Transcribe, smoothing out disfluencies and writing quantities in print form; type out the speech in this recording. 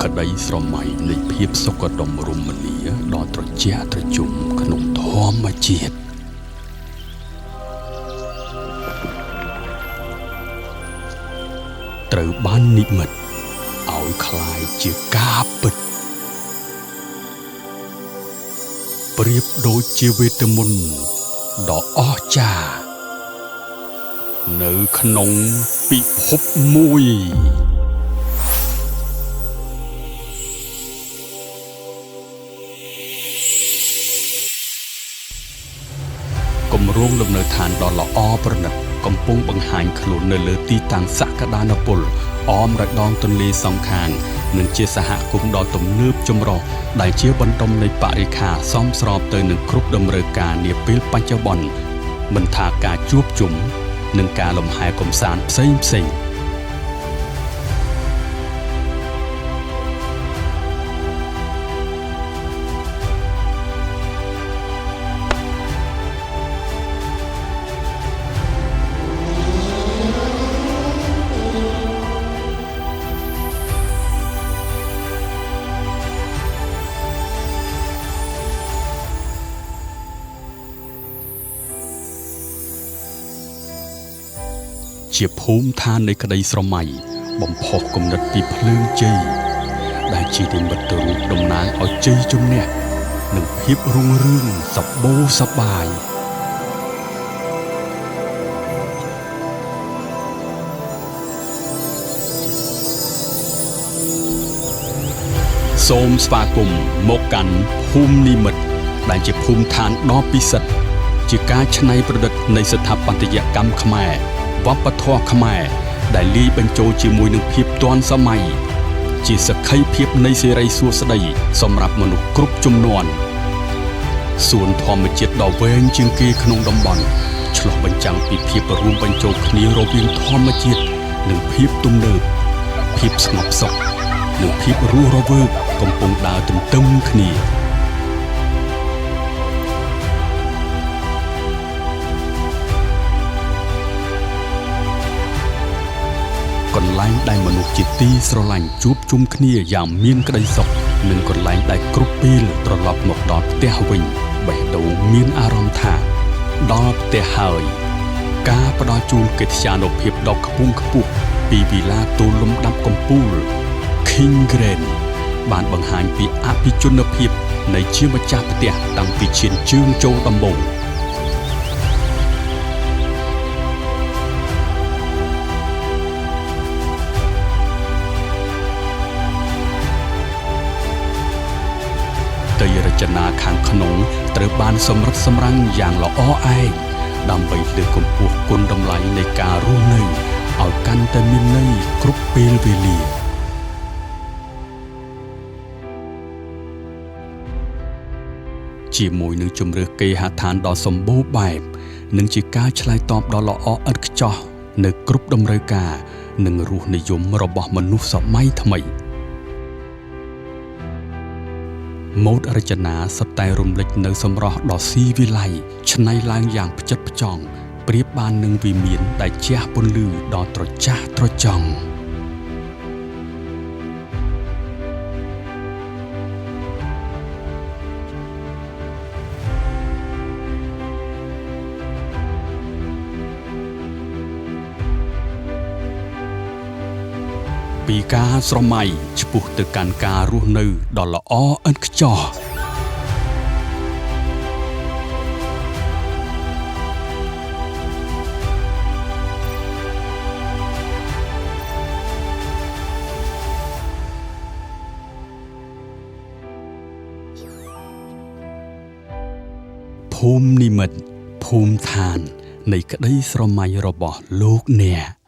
ក្តីស្រមៃនៃភាពសុខដុមរមនាដ៏ត្រជាក់ត្រជុំក្នុងធម្មជាតិត្រូវបាននិមិត្តឲ្យคล้ายជាការពិតប្រៀបដូចជាវេទមន្តដ៏អស្ចារ្យនៅក្នុងពិភពមួយគម្រោងលំនៅឋានដ៏ល្អប្រណិតកំពុងបង្ហាញខ្លួននៅលើទីតាំងសក្តានុពលអមរដងទន្លេសងខាងនិងជាសហគមន៍ដ៏ទំនើបចម្រុះដែលជាបណ្ដុំនៃបរិក្ខារសមស្របទៅនឹងគ្រប់តម្រូវការនាពេលបច្ចុប្បន្នមិនថាការជួបជុំនិងការលំហែកម្សាន្តផ្សេងៗជាភូមិឋាននៃក្តីស្រមៃបំផុសគំនិតពីភ្លើងជ័យដែលជានិមិត្តរូបតំណាងឲ្យជ័យជំនះនិងភាពរុងរឿងសម្បូរសប្បាយសូមស្វាគមន៍មកកាន់ភូមិនិមិត្តដែលជាភូមិឋានដ៏ពិសិដ្ឋជាការច្នៃប្រឌិតនៃស្ថាបត្យកម្មខ្មែរវប្បធម៌ខ្មែរដែលលាយបញ្ចូលជាមួយនឹងភាពទាន់សម័យជាសក្ខីភាពនៃសិរីសួស្តីសម្រាប់មនុស្សគ្រប់ជំនាន់សួនធម្មជាតិដ៏វែងជាងគេក្នុងតំបន់ឆ្លុះបញ្ចាំងពីភាពរួមបញ្ចូលគ្នារវាងធម្មជាតិនិងភាពទំនើបភាពស្ងប់សុខនិងភាពរស់រវើកកំពុងដើរទន្ទឹមគ្នាកន្លែងដែលមនុស្សជាទីស្រឡាញ់ជួបជុំគ្នាយ៉ាងមានក្តីសុខនិងកន្លែងដែលគ្រប់ពេលត្រឡប់មកដល់ផ្ទះវិញបេះដូងមានអារម្មណ៍ថាដល់ផ្ទះហើយការផ្ដល់ជូនកិត្យានុភាពដ៏ខ្ពង់ខ្ពស់ពីវីឡាទូលំដាប់កំពូល King Grand បានបង្ហាញពីអភិជនភាពនៃជាម្ចាស់ផ្ទះតាំងពីឈានជើងចូលដំបូងផ្ទៃរចនាខាងក្នុងត្រូវបានសម្រិតសម្រាំងយ៉ាងល្អឯកដើម្បីលើកកម្ពស់គុណតម្លៃនៃការរស់នៅឲ្យកាន់តែមានន័យគ្រប់ពេលវេលាជាមួយនឹងជម្រើសគេហដ្ឋានដ៏សម្បូរបែបនិងជាការឆ្លើយតបដ៏ល្អឥតខ្ចោះនៅគ្រប់តម្រូវការនិងរសនិយមរបស់មនុស្សសម័យថ្មីម៉ូដរចនាសុទ្ធតែរំលេចនៅសម្រស់ដ៏ស៊ីវិល័យច្នៃឡើងយ៉ាងផ្ចិតផ្ចង់ប្រៀបបាននឹងវិមានដែលជះពន្លឺដ៏ត្រចះត្រចង់ពីការស្រមៃឆ្ពោះទៅកាន់ការរស់នៅដ៏ល្អឥតខ្ចោះភូមិនិមិត្តភូមិឋាននៃក្តីស្រមៃរបស់លោកអ្នក។